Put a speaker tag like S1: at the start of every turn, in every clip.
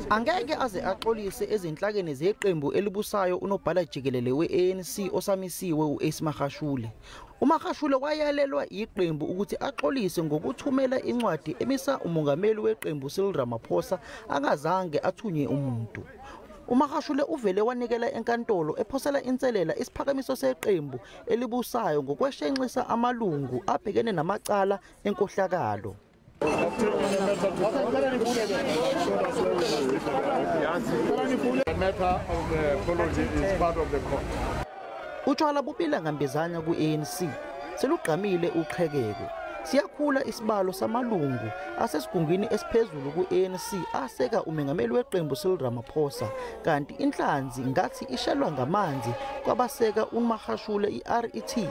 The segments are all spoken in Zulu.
S1: Angeke aze axolise ezinhlakeni zeqembu elibusayo unobhala jikelele we-ANC osamisiwe u-Ace Magashule. UMagashule wayalelwa iqembu ukuthi axolise ngokuthumela incwadi emisa umongameli weqembu Cyril Ramaphosa angazange athunywe umuntu. UMagashule uvele wanikela enkantolo ephosela inselela isiphakamiso seqembu elibusayo ngokweshenxisa amalungu abhekene namacala enkohlakalo. Utshwala bubila ngambizana ku-ANC selugqamile uqhekeko. Siyakhula isibalo samalungu asesigungwini esiphezulu ku-ANC aseka umengameli weqembu Cyril Ramaphosa, kanti inhlanzi ngathi ishelwa ngamanzi kwabaseka uMagashule i-RET.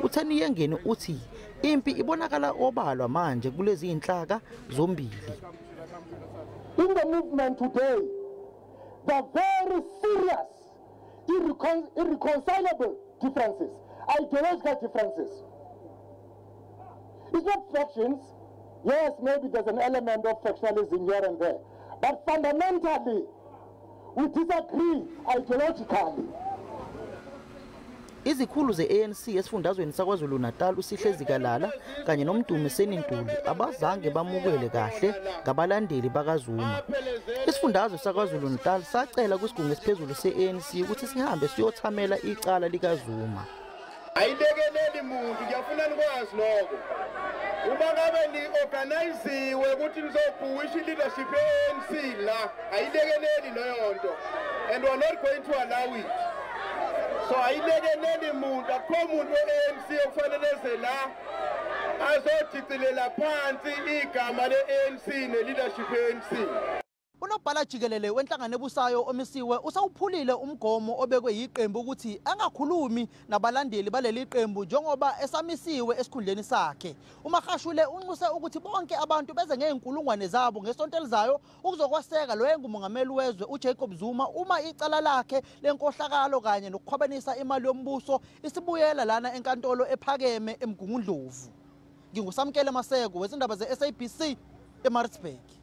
S1: Utheni Yengeni uthi impi ibonakala obalwa manje kulezi inhlaka zombili.
S2: In the movement today, the very serious irreconcilable differences, ideological differences. It's not factions. Yes, maybe there's an element of factionalism here and there, but fundamentally, we disagree ideologically.
S1: Izikhulu ze-ANC esifundazweni saKwaZulu-Natal uSihle Zikalala kanye noMdumiseni Ntuli abazange bamukele kahle ngabalandeli bakaZuma. Isifundazwe saKwaZulu-Natal sacela kwisigungu esiphezulu se-ANC ukuthi sihambe siyothamela icala likaZuma.
S3: Ayilekeleli muntu, ngiyafuna nikwazi lokho. Uma ngabe ni-organiziwe ukuthi nizobhuwisha i-leadership ye-ANC la, ayilekeleli leyo nto, and we are not going to allow it. So ayilekeleli muntu, akukho muntu we-ANC okufanele eze la azodicilela phansi igama le-ANC ne-leadership ye-ANC.
S1: Unobhala jikelele wenhlangano ebusayo omisiwe usawuphulile umgomo obekwe yiqembu ukuthi angakhulumi nabalandeli baleli qembu njengoba esamisiwe esikhundleni sakhe. UMagashule unxuse ukuthi bonke abantu beze ngey'nkulungwane zabo ngesonto elizayo ukuzokwaseka lo engumongameli wezwe uJacob Zuma uma icala lakhe lenkohlakalo kanye nokukhwabanisa imali yombuso isibuyela lana enkantolo ephakeme eMgungundlovu. NginguSamkele Maseko wezindaba ze-SABC eMaritzburg.